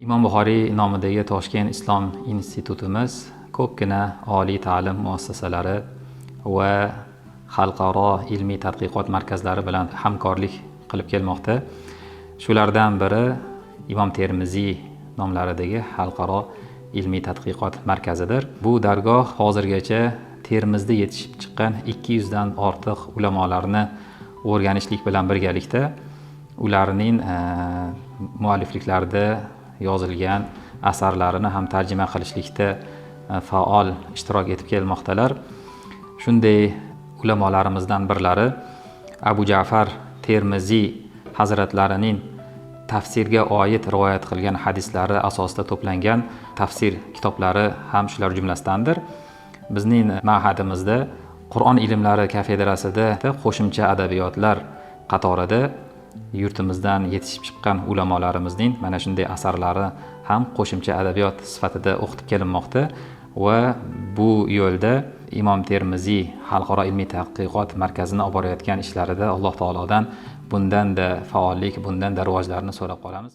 Imom Buxoriy nomidagi Toshkent Islom institutimiz ko'pgina oliy ta'lim muassasalari va xalqaro ilmiy tadqiqot markazlari bilan hamkorlik qilib kelmoqda. Shulardan biri Imom Termiziy nomlaridagi xalqaro ilmiy tadqiqot markazidir. Bu dargoh hozirgacha Termizda yetishib chiqqan 200 dan ortiq ulamolarni o'rganishlik bilan birgalikda ularning muallifliklarida yozilgan asarlarini ham tarjima qilishlikda faol ishtirok etib kelmoqdalar. Shunday ulamolarimizdan birlari Abu Ja'far Termiziy hazratlarining tafsirga oid rivoyat qilgan hadislari asosida to'plangan tafsir kitoblari ham shular jumlasidandir. Bizning ma'hadimizda Qur'on ilmlari kafedrasida qo'shimcha adabiyotlar qatorida yurtimizdan yetishib chiqqan ulamolarimizning mana shunday asarlari ham qo'shimcha adabiyot sifatida o'qitib kelinmoqda va bu yo'lda Imom Termiziy xalqaro ilmiy tadqiqot markazini olib borayotgan ishlarida Alloh taolodan bundanda faollik, bundanda rivojlarni so'rab qolamiz.